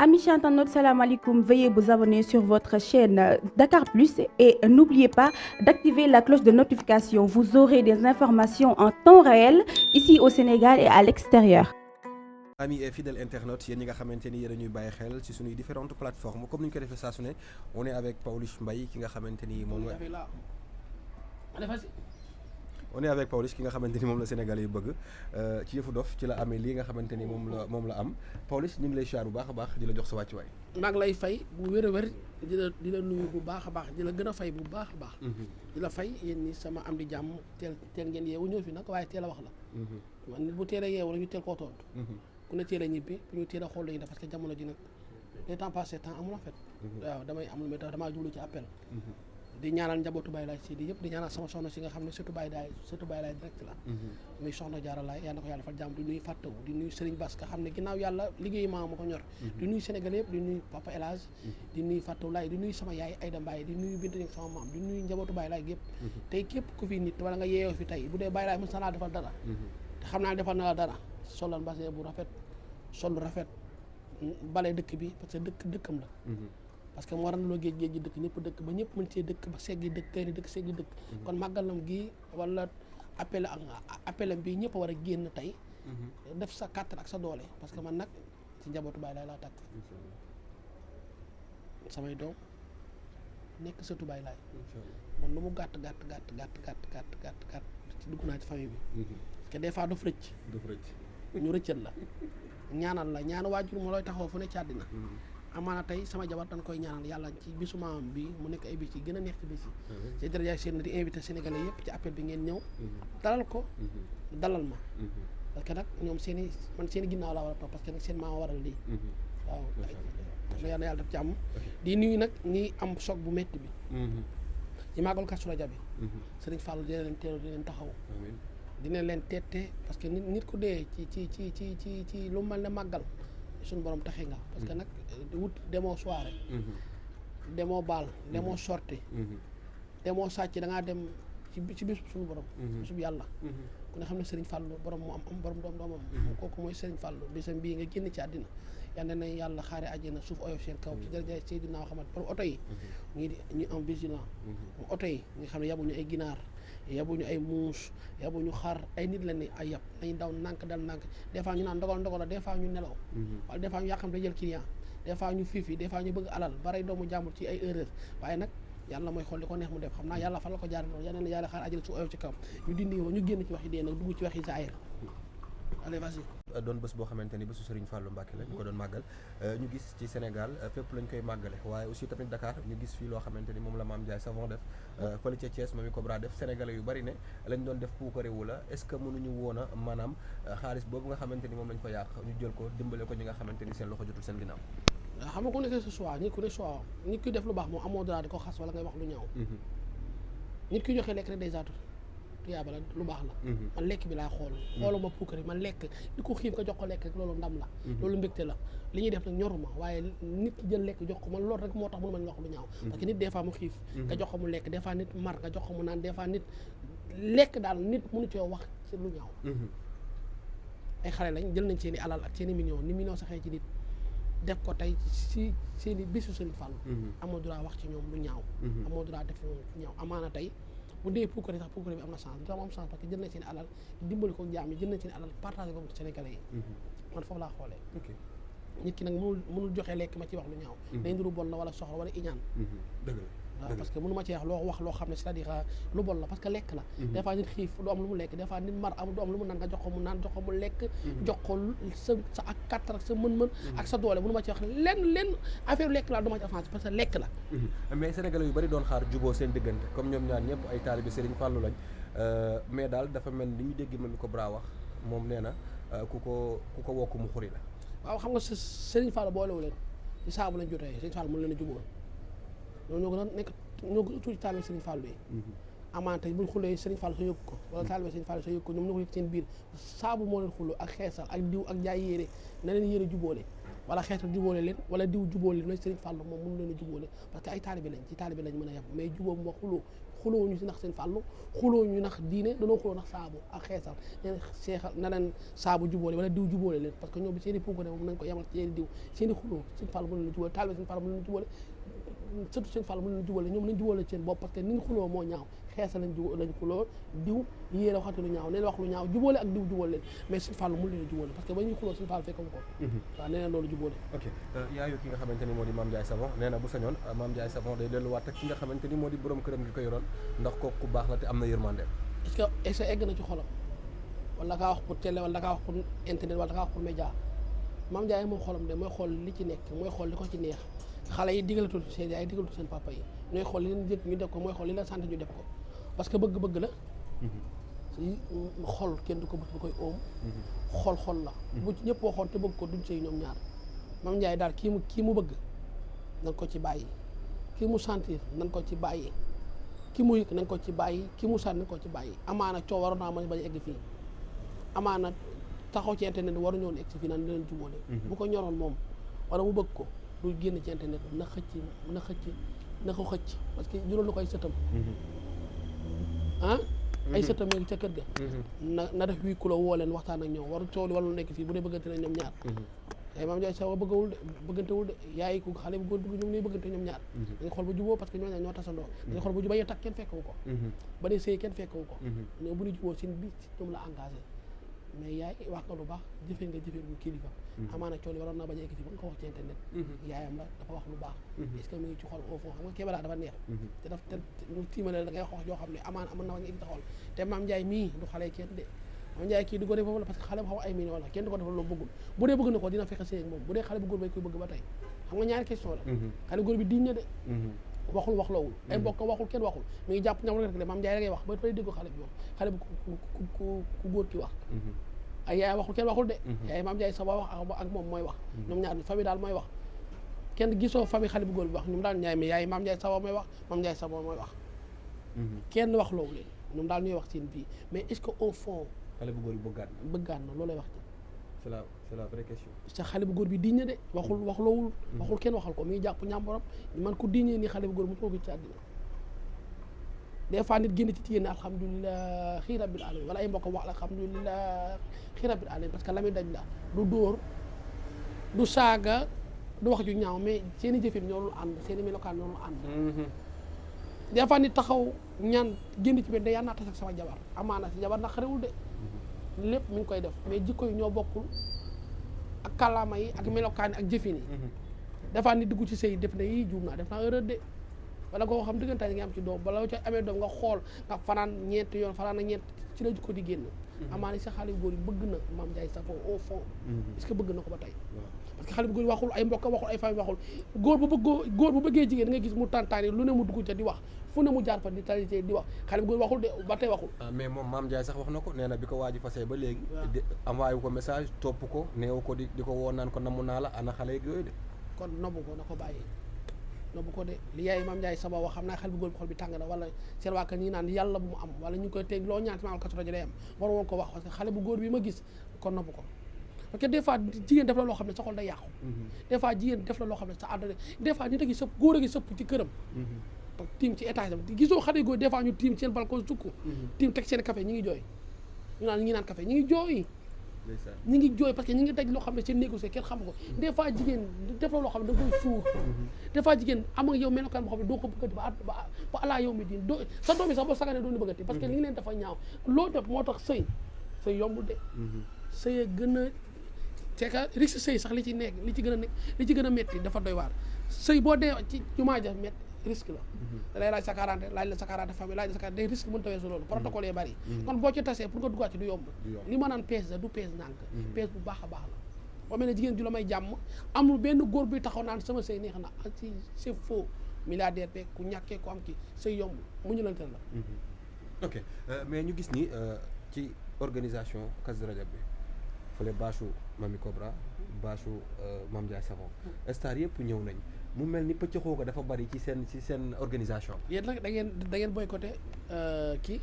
Amis internautes, salam alaikum. Veuillez vous abonner sur votre chaîne Dakar Plus et n'oubliez pas d'activer la cloche de notification. Vous aurez des informations en temps réel ici au Sénégal et à l'extérieur. Amis et fidèles internautes yéen ñi nga xamante ni yéen a ñuy bàyyi xel ci suñuy différentes plateformes comme ni ñu ko defee saa su ne on est avec Pawlish Mbaye ki nga xamante ni moom la on est avec Pawlish ki nga xamante ni moom la Sénégalais yu bëgg ci yëfu dof ci la amee lii nga xamante ni moom la am Pawlish ñu ngi lay siyaar bu baax a baax di la jox sa wàccuwaay. maa ngi lay fay bu wér a wér di la nuyu bu baax a baax di la gën a fay bu baax a baax. di la fay yéen ñi sama am di jàmm teel ngeen yeewu ñëw fi nag waaye teel a wax la. man nit bu teel a yeewu la ñu teel koo tontu. ku ne teel a ñibbi bu ñu teel a xool lañu def parce que jamono ji nag les temps passé temps amul en fait. waaw damay am lu may tax damaa jublu ci appel. di ñaanal njabootu Baye Laye si di yëpp di ñaanal sama soxna si nga xam ne surtout Baye Laye direct la muy soxna Jaara Laay yàlla na ko yàlla defal jàmm di nuyu fàttawu di nuyu Serigne Bass nga xam ne ginnaaw yàlla liggéey maa ma ko ñor di nuyu Sénégal yëpp di nuyu Papa El Hadj di nuyu fàttawu Laay di nuyu sama yaay Ayda Mbaye di nuyu Bintu Ñaŋ sama maam di nuyu njabootu Baye Laye yëpp tey képp ku fi nit wala nga yeewoo fi tey bu dee Baye Laye mën sa laa defal dara te xam naa defal na la dara solal mbase bu rafet sol rafet bale dëkk bi parce que dëkkam la parce que moo ranaloo géej gi dëkk ñëpp dëkk ba ñëpp mën see dëkk ba seggi dëkk kay ni dëkk seggi dëkk kon màggalam gi wala appelam bi ñëpp a war a génn tey def sa kàttan ak sa doole parce que man nag ci njabootu Baay Laay laa takk samay doom nekk sëtu Baay Laay man lu mu gàtt dugg naa ci famille bi parce que des fois daf rëcc ñu rëccal la ñaanal la ñaanu waajur moo looy taxaw fu ne ci àddina amaana tey sama jabar dañ koy ñaanal yàlla ci bisu maamam bi mu nekk ay bis yi gën a neex ci bis yi ci darajaay seen di invité sénégalais yëpp ci appel bi ngeen ñëw dalal ko dalal ma parce que nag ñoom seen i ginnaaw laa war a topp parce que nag seen maama waral lii waaw yàlla def jàmm di nuyu nag ñi am choc bu metti bi ci màggal Kazu Rajab bi Sëriñ Fallou dina leen teelu di leen taxaw dina leen teete parce que nit ku dee ci lu mel ne màggal suñu borom taxe nga parce que nag wut demoo soirée demoo baal demoo sorti demoo sàcc da ngaa dem ci bis suñu borom bisub yàlla ku ne xam ne Serigne Fallou borom mu am borom doomam kooku mooy Serigne Fallou bisam bii nga génn ci àddina yal na yàlla xaare àjjana suuf oyof seen kaw ci daraja Seydina Muhammad borom oto yi ñu am vigilant oto yi nga xam ne yabuñu ay ginaar yabuñu ay muus yabuñu xar ay nit la ni ay yab nañ daw nànk dal nànk des fois ñu naan ndogal la des fois ñu nelaw wala des fois ñu yàqam da jël client des fois ñu fiifi des fois ñu bëgg alal baray doomu jàmbur ci ay erreur waaye nag yàlla mooy xool li ko neex mu def xam naa yàlla fa la ko jaar loolu yal na yàlla xaar ajal su oyof ci kaw ñu dindi ñu génn ci waxi dee nag dugg ci waxi zaahir allez vas-y doon bés boo xamante ni bésu Serigne Fallou Mbacké la ñu ko doon màggal ñu gis ci Sénégal fépp lañ koy màggale waaye aussi tamit Dakar ñu gis fii loo xamante ni moom la Mame Ndiaye Savon def fële ca Thiès Mamy Cobra def sénégalais yu bari ne lañ doon def puukarewu la est-ce que mënuñu woon a maanaam xaalis boobu nga xamante ni moom lañ fa yàq ñu jël ko dimbale ko ñi nga xamante ni seen loxo jotul seen ginnaaw waaw xam nga ku nekk sa choix nit ku ne choix nit ki def lu baax moom amoo droit di ko xas wala ngay wax lu ñaaw nit ki joxe lekk rek des atu tuyaaba la lu baax la man lekk bi laa xooluma puukare man lekk di ko xiif nga jox ko lekk rek loolu ndam la loolu mbégte la li ñuy def nag ñoruma waaye nit ki jël lekk jox ko man loolu rek moo tax mënu ma wax lu ñaaw parce que nit des fois mu xiif nga jox ko mu lekk des fois nit mar nga jox ko mu naan des fois nit lekk daal nit mënu cee wax ci lu ñaaw ay xale lañ jël nañ seen i alal ak seen i millions saxee ci nit def ko tey si seen i bisu Serigne Fallou amoo droit wax ci ñoom lu ñaaw amoo droit def lu ñaaw amaana tey bu dee puukare sax puukare bi am na chance lu am chance parce que jël nañ seen alal dimbali ko jaam yi jël nañ seen alal partagé ko Sénégalais yi man foofu laa xoolee nit ki nag mënul joxe lekk ma ci wax lu ñaaw day ndiru bon la wala soxla wala iñaan dëgg la waaw parce que mënu ma ci wax loo xam ne c'est-à-dire lu bon la parce que lekk la des fois nit xiif du am lu mu lekk des fois nit mar am du am lu mu naan nga jox ko mu naan jox ko mu lekk jox ko sa ak kàttan ak sa mën-mën ak sa doole mënu ma ci wax lenn affaire lekk la du ma ci avancé parce que lekk la mais sénégalais yu bari doon xaar juboo seen diggante comme ñoom ñaar ñëpp ay taalibe Serigne Fallou lañ mais daal dafa mel li ñu dégg Mamy Cobra wax moom nee na ku ko wokk mu xuri la waaw xam nga Serigne Fallou boolewu leen ci saabu lañ jotee Serigne Fallou mën leen a jubóo ñoo gën a nekk ñoo gën a tuuti taalibe Serigne Fallou yi amaana tey buñ xulee Serigne Fallou sa yëg ko wala taalibe Serigne Fallou sa yëg ko ñoom ñoo ko yëg seen biir saabu moo leen xuloo ak xeesal ak diw ak jaay yére na leen yére jubóole wala xeetal jubóole leen wala diw jubóole leen mooy Serigne Fallou moom mënu leen a jubóole parce que ay taalibe lañ ci taalibe lañ mën a yem mais jubóo moo xuloo ñu si ndax Serigne Fallou xuloo ñu ndax diine danoo xuloo ndax saabu ak xeesal neen seexal na leen saabu jubóole wala diw jubóole leen parce que ñoom seen i puukare moom nañ ko yemal ci seen i diw seen i xuloo Serigne Fallou mën leen a jubóole taalibe Serigne Fallou mën leen a jubóole surtout Serigne Fallou mën leen a jubóole ñoom lañ jubóole seen bopp parce que niñ xuloo moo ñaaw xeesal lañ xuloo diw yéen a waxante lu ñaaw neen wax lu ñaaw jubóole ak diw jubóole leen mais Serigne Fallou mën leen a jubóole parce que ba ñuy xuloo Serigne Fallou fekk ko waaw nee na loolu jubóole ok yaayu ki nga xamante ni moo di Mame Ndiaye Savon nee na bu sañoon Mame Ndiaye Savon day delluwaat ak ki nga xamante ni moo di borom këram gi ko yoroon ndax kooku ku baax la te am na yërmande. est-ce que egg na ci xolam wala da kaa wax pour télé wala da kaa wax pour internet wala da kaa wax pour média Mame Ndiaye moom xolam de mooy xool li ci nekk mooy xool li ko ci neex xale yi digalatul seen yaay digalatul seen papa yi ñooy xool li leen jëkk ñu def ko mooy xool li la sant ñu def ko parce que bëgg-bëgg la xol kenn du ko bët bu koy oom xol la bu ci ñëpp waxoon te bëgg ko duñ sëy ñoom ñaar Mame Ndiaye daal kii mu bëgg nañ ko ci bàyyi kii mu sentir nañ ko ci bàyyi ki mu yëg nañ ko ci bàyyi ki mu sant nañ ko ci bàyyi amaana coow waroon naa mën bañ a egg fii amaana taxaw ci internet waru ñëw egg si fii naan leen jubóole bu ko ñoroon moom wala mu bëgg ko du génn ci internet na ko xëcc parce que jural na ko ay sëtam ay sëtam ca kër ga na def wii ku la woo leen waxtaan ak ñoom waru coow li waru nekk fii bu dee bëggante na ñoom ñaar yaay Mame Ndiaye Savon bëggantewul de yaay ku xale bu góor bëgg ñoom ñooy bëggante ñoom ñaar dañ xool ba juboo parce que ñoo tasandoo dañ xool ba juboo takk kenn fekkewu ko ba dee sëy kenn fekkewu ko ñoom bu ñu juboo seen biir ñoom la engagé mais yaay wax nga lu baax jëfee nga bu kilifa amaana coow li waroon naa bañ a egg fii ba nga ko wax ci internet yaayam la dafa wax lu baax est-ce que mu ngi ci xol au fond xam nga Kébéla dafa neex te daf te ñu tiimale da ngay wax joo xam ne amaana mën na bañ a egg ci xol te Mame Ndiaye mii du xale kenn de Mame Ndiaye kii du ko def foofu la parce que xale bu xaw ay million la kenn du ko defal loolu bëggul bu dee bëgg na ko dina fexe sëy ak moom bu dee xale bu góor bay koy bëgg ba tey xam nga ñaari question la xale góor bi diñ na de waxul waxloowul ay mbokk waxul kenn waxul mi ngi jàpp ñam rek de Mame Ndiaye rek ngay wax ba pare dégg ko xale bi wax xale bu ku góor ki wax ay yaay waxul kenn waxul de yaay Mame Ndiaye Savon wax ak moom mooy wax ñoom ñaar famille daal mooy wax kenn gisoo famille xale bu góor bi wax ñoom daal ñaay mais yaay Mame Ndiaye Savon mooy wax Mame Ndiaye Savon mooy wax kenn wax loolu leen ñoom daal ñuy wax seen vie mais est-ce que au fond xale bu góor bi bëggaan na loolu lay wax ci c'est la vraie question sa xale bu góor bi diñ na de waxloowul waxul kenn waxal ko mi ngi jàpp ñàmboram man ko diñee nii xale bu góor mu ko ci àddina des fois nit génn ci jigéen ne alhamdulillahi rabbil alamin wala ay mbokk wax alhamdulillahi rabbil alamin parce que la muy daj la du dóor du saaga du wax ju ñaaw mais seen i jëfin ñoo dul ànd seen i melokaan ñoo dul ànd des fois nit taxaw ñaan génn ci benn de yaa naa tas ak sama jabar amaana si jabar naqarewul de lépp mi ngi koy def mais jikko yi ñoo bokkul ak kàllaama yi ak melokaan yi ak jëfin yi des fois nit dugg ci sëy def na yi juum naa def naa erreur de wala koo xam dëggantaay nga am ci doom bala ca amee doom nga xool nga fanaan ñeenti yoon fanaan ak ñeent ci la jikko di génn amaana sa xale bu góor yi bëgg na Mame Ndiaye Savon au fond est-ce que bëgg na ko ba tey parce que xale bu góor yi waxul ay mbokk waxul ay famille waxul góor bu bëggee jigéen nga gis mu tàntaani lu ne mu dugg ca di wax fu ne mu jaar fa di talité di wax xale bu góor waxul de ba tey waxul mais moom Mame Ndiaye sax wax na ko nee na bi ko waa ji fasee ba léegi envoyé ko message topp ko neew ko di ko woo naan ko namu naa la ana xale yeeg yooyu de kon nobbu ko na ko bàyyi nobbu ko de li yaay Mame Ndiaye Savon wax xam naa xale bu góor bi xol bi tàng na wala seen waa kër ñi naan yàlla bu mu am wala ñu ngi koy teg loo ñaan ci maamal kasu rajo day am war woon ko wax parce que xale bu góor bi ma gis kon nobbu ko parce que des fois jigéen def la loo xam ne sa xol day yàqu des fois jigéen def la loo xam ne sa àdduna des fois nit a ngi sëpp góor a ngi sëpp ci këram tiim ci étage am gisoo xale góor des fois ñu tiim seen balcon sukk tiim teg seen café ñi ngi jooy ñu naan café ñi ngi jooy ñi ngi jooy parce que ñi ngi daj loo xam ne seen négocié kenn xam ko des fois jigéen def la loo xam ne da nga koy suur des fois jigéen am nga yow melokaan boo xam ne doo ko bëggati ba alaa yow mi diin doo sa doom yi sax boo saganee doo ni bëggati parce que li ngi leen dafa ñaaw loo def moo tax sëy yombul de sëy gën a c'est que risque sëy sax li ci gën a metti dafa doy waar sëy boo dee ci jumaa ja metti risque la da lay laaj sa quarante laaj la sa quarante famille laaj la sa quarante day risque mën tawee su loolu protocole yi bari kon boo ci tasee pour nga duggaat ci du yomb li ma naan peese du peese nànk peese bu baax a baax la boo mel ne jigéen ju la may jàmm amul benn góor bi taxaw naan sama sëy neex na ci c'est faux milliardaire beeg ku ñàkkee ku am ki sëy yomb mu ñu lante la ok mais ñu gis ni ci organisation Kazu Rajab bi fële bâchu Mamy Cobra bâchu Mame Ndiaye Savon star yëpp ñëw nañ mu mel ni pëccëxoo ko dafa bari ci seen organisation. yéen nag da ngeen boycotté kii.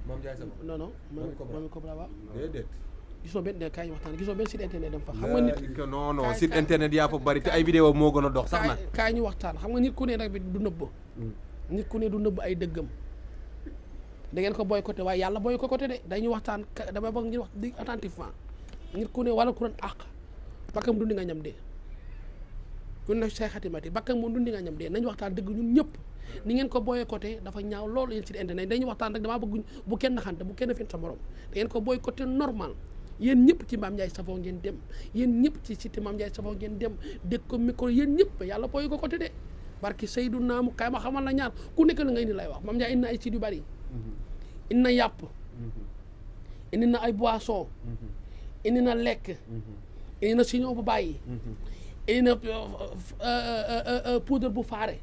Mame Ndiaye Savon non Mamy Cobra waaw. déedéet. gisoo benn kaay ñu waxtaan gisoo benn site internet dem fa xam nga nit non site internet yaa fa bari te ay vidéo moo gën a dox sax nag kaay ñu waxtaan xam nga nit ku ne nag bi du nëbb nit ku ne du nëbb ay dëggam da ngeen ko boycotté waaye yàlla boycotté de dañuy waxtaan dama bëgg ngeen wax di attentivement nit ku ne wala ku doon àq bakkam dundi nga ñam dee ku ne say xatimati bakkam moom dundi nga ñam dee nañ waxtaan dëgg ñun ñëpp ni ngeen ko boycotté dafa ñaaw loolu yéen site internet dañuy waxtaan rek damaa bëgg bu kenn xante bu kenn fen sa morom da ngeen ko boycotté normal yéen ñëpp ci Mame Ndiaye Savon ngeen dem yéen ñëpp ci site Mame Ndiaye Savon ngeen dem dégg ko micro yéen ñëpp yàlla boycotté de barki Seydou Naamu kaay ma xamal la ñaar ku nekk la nga indi lay wax Mame Ndiaye indi na ay site yu bari indi na yàpp indi na ay boisson indi na lekk indi na siñoo bu bàyyi indi na poudre bu faare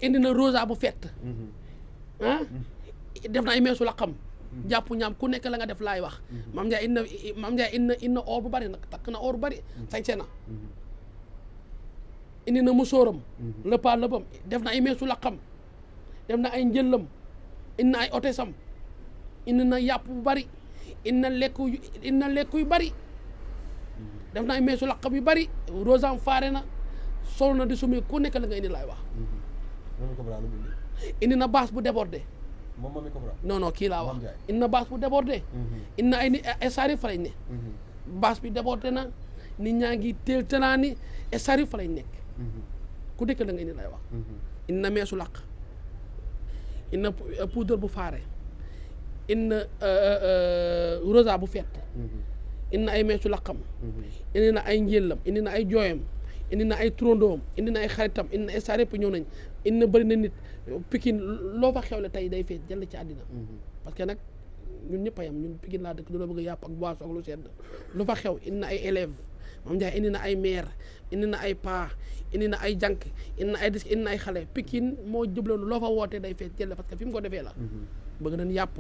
indi na rosa bu fett ah def na ay meesu la xam jàpp ñaam ku nekk la nga def laay wax Mame Ndiaye indi na or bu bari nag takk na or bu bari sañse na indi na musóoram lëppaa lëppam def na ay meesu la xam def na ay njëllam indi na ay otesam indi na yàpp bu bari indi na lekk yu bari def na ay meesu la xam yu bari rosam faare na sol na di sumi ku nekk la nga indi laay wax indi na baas bu débordé non kii laa wax indi na baas bu débordé indi na ay sari fa lañ ne baas bi débordé na nit ñaa ngi teel tanaa ni ay sari fa lañ nekk ku nekk la nga indi lay wax indi na meesu laq indi na poudre bu faare indi na rosa bu fett indi na ay meesu laqam indi na ay njëllam indi na ay jooyam indi na ay turandoom indi na ay xaritam indi na ay saar yëpp ñëw nañ indi na bëri na nit Pikine loo fa xewle tey day feet jël ci àddina parce que nag ñun ñëpp a yam ñun Pikine laa dëkk dina bëgg a yàpp ak boisson ak lu sedd lu fa xew indi na ay élèves Mame Ndiaye indi na ay maire indi na ay paa indi na ay jànk indi na ay dis indi na ay xale Pikine moo jubloonu loo fa wootee day feet jël parce que fi mu ko defee la bëgg nañ yàpp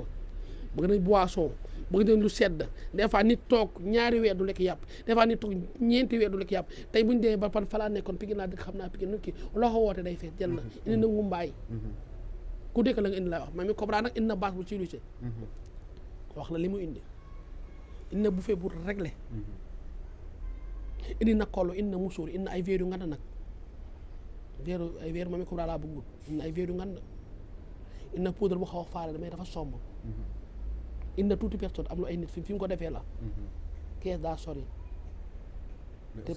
bëgg nañ boisson bëgg nañ lu sedd des fois nit toog ñaari weer du lekk yàpp des fois nit toog ñeenti weer du lekk yàpp tey buñu demee ba pan falaa nekkoon Pikine laa dëkk xam naa Pikine nu kii loo ko woote day feet jël na indi na ngumbaay ku dëkk la nga indi lay wax Mamy Cobra nag indi na base bu civilisé wax la li mu indi na buffet bu réglé indi na kollo indi na musóor indi na ay verre yu ngand nag ay verre Mamy Cobra laa bëggul indi na ay verre yu ngand indi na poudre bu xaw a faare damay dafa somb indi na tuuti personne am lu ay nit fi mu ko defee la kees daa sori te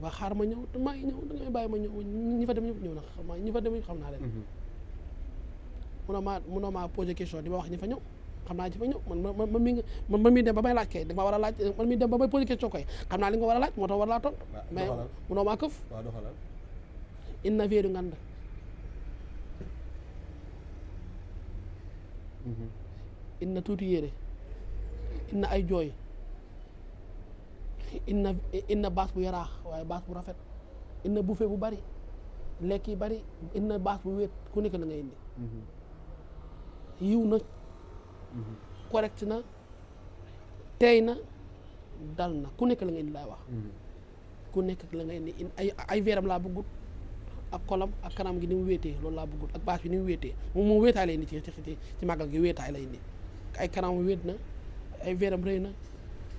waa xaar ma ñëw maa ngi ñëw da ngay bàyyi ma ñëw ñi fa dem ñëpp ñëw na ñi fa dem xam naa leen munoo maa posé question di ma wax ñi fa ñëw xam naa ñi fa ñëw man mi dem ba may laaj kay dama war a laaj man mi dem ba may posé question koy xam naa li nga war a laaj moo tax war laa tontu mais munoo maa këf indi na veeru ngand indi na tuuti yére indi na ay jooy indi na baas bu yaraax waaye baas bu rafet indi na buffet bu bari lekk yi bari indi na baas bu wéet ku nekk la nga indi yiw na correct na teey na dal na ku nekk la nga indi laay wax ku nekk la nga indi ay veeram laa bëggut ak kolam ak kanam gi ni mu wéetee loolu laa bëggut ak baas bi ni mu wéetee moom wéetaay lay indi ci màggal gi wéetaay lay indi ay kanam wéet na ay veeram rëy na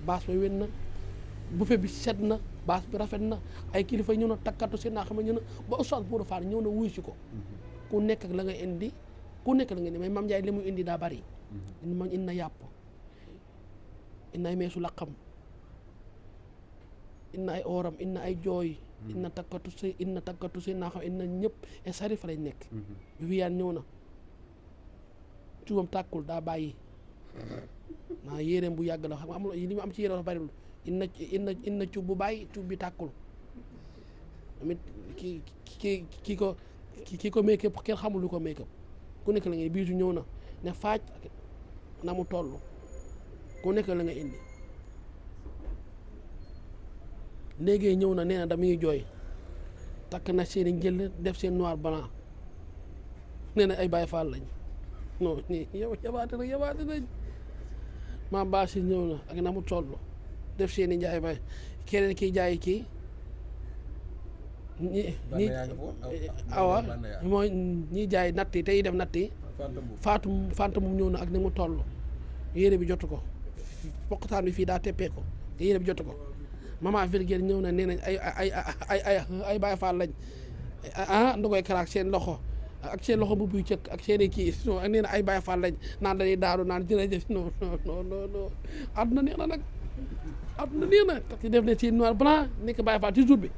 baas ba wéet na buffet bi set na baas bi rafet na ay kilifa ñëw na takkatu seen naa xam ne ñëw na ba Oustaz Modou Fall ñëw na wuy si ko ku nekk la nga indi ku nekk la nga indi mais Mame Ndiaye li mu indi daa bari indi na yàpp indi na ay meesu laqam indi na ay oram indi na ay jooy indi na takkatu seen naa xam indi na ñëpp et sari fa lay nekk Viviane ñëw na cuubam tàkkul daa bàyyi naa yéreem bu yàgg la xam nga amul li mu am ci yére dafa bariwul indi na cuub bu bàyyi cuub bi tàkkul tamit kii ko make up kenn xamul lu ko make up ku nekk la nga biisu ñëw na ne faaj na mu toll ku nekk la nga indi léegi ñëw na nee na damuy jooy takk na seeni njël def seen noir blanc nee na ay Baay Faal lañ non nii yabaate nañ maa baasi ñëw na ak na mu toll def seeni njaay bay keneen kiy jaay kii ñi awa mooy ñi jaay natt yi tey def natt yi faatu mu ñëw na ak ni mu toll yére bi jotu ko poqtaan bi fii daa teppee ko te yére bi jotu ko maman Virgile ñëw na nee nañ ay Baye Fall lañ ndogoy karaak seen loxo ak seen loxo bu buy cëkk ak seen i kii non ak nee na ay Baye Fall lañ naan dañuy daaru naan jërëjëf non àdduna neex na nag àdduna neex na parce que def leen ci noir blanc nekk Baye Fall ci jour bi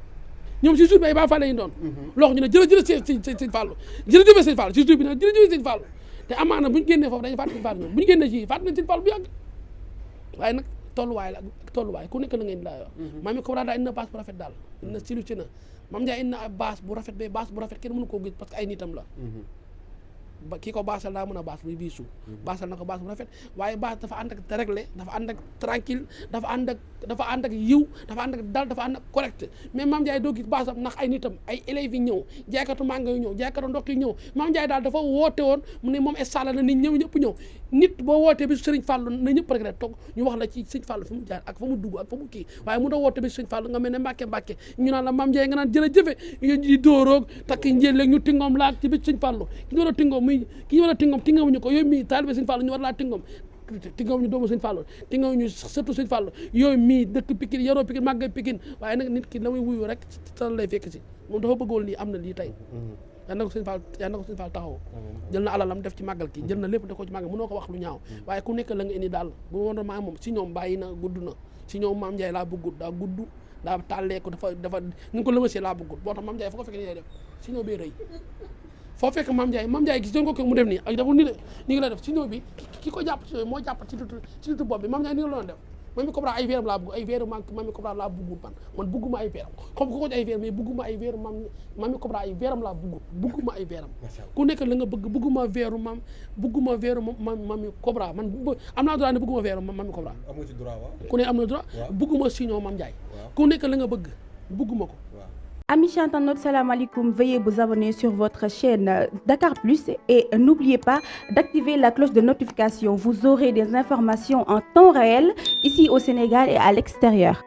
ñoom si jour bi ay Baye Fall lañu doon loxo ñu ne jërëjëf sëñ Fallou jërëjëf sëñ Fallou si jour bi nag jërëjëf sëñ Fallou te amaana bu ñu génnee foofu dañuy fàtte sëñ Fallou ñoom bu ñu génnee ci fàtte nañ sëñ Fallou bu yàgg waaye nag tolluwaay ku nekk la ngeen laa wax maam yi Cobra daal indi na baas bu rafet daal indi na silu ci na Mame Ndiaye indi na baas bu rafet ba baas bu rafet kenn mënu koo gis parce que ay nitam la ba kii ko baasal daa mën a baas muy biisu baasal na ko baas bu rafet waaye baas dafa ànd ak réglé dafa ànd ak tranquille dafa ànd ak yiw dafa ànd ak dal dafa ànd ak correct mais Mame Ndiaye doo gis baasam ndax ay nitam ay élèves yi ñëw jaaykatu mànga yu ñëw jaaykatu ndox yi ñëw Mame Ndiaye daal dafa woote woon mu ne moom estala na nit ñëpp ñëw nit boo wootee bi Serigne Fallou na ñëpp rek rek toog ñu wax la ci Serigne Fallou fi mu jaar ak fa mu dugg ak fa mu kii waaye mu doo woote bi Serigne Fallou nga mel ne Mbàkke ñu naan la Mame Ndiaye nga naan jërëjëfe di dóoroog takk njël ñu tingoom laak ci bi Serigne Fallou ki ñu war a tingoom muy ki ñu war a tingoom ñu ko yooyu mii taalibe Serigne Fallou ñu war laa tingoom ñu doomu Serigne Fallou tingoom ñu surtout Serigne Fallou yooyu mii dëkk Pikine yaroo Pikine màggee Pikine waaye nag nit ki la muy wuyu rek sa lay fekk si moom dafa bëggoon lii am na lii tey yal na ko Serigne Fall taxaw jël na alalam def ci màggal ki jël na lépp def ko ci màggal mënoo ko wax lu ñaaw waaye ku nekk la nga indi daal bu ma doon maa moom si ñoom bàyyi na gudd na si ñoom Mame Ndiaye laa bëggut daa gudd daa tàlleeku dafa ñu ko lëmasee laa bëggut boo tax Mame Ndiaye foo ko fekk ni lay def si ñoo bee rëy foo fekk Mame Ndiaye gis ko mu def nii ak deful ni ngi la def si ñoo bi ki ko jàpp si yooyu moo jàpp ci lutu bopp bi Mame Ndiaye ni nga loon def Mamy Cobra ay veeram laa bëgg ay veeru Mamy Cobra laa bëggul man bëgguma ay veeram comme ku ko ay veer mais bëgguma ay veeru Mamy Cobra ay veeram laa bëgguma ay veeram ku nekk la nga bëgg bëgguma veeru Mamy Cobra man am naa droit ne bëgguma veeru Mamy Cobra amoo ci droit waaw ku ne am na droit bëgguma sinon Mame Ndiaye ku nekk la nga bëgg bëgguma ko. Amis internautes, salam alaikum. Veuillez vous abonner sur votre chaîne Dakar Plus et n'oubliez pas d'activer la cloche de notification. Vous aurez des informations en temps réel ici au Sénégal et à l'extérieur.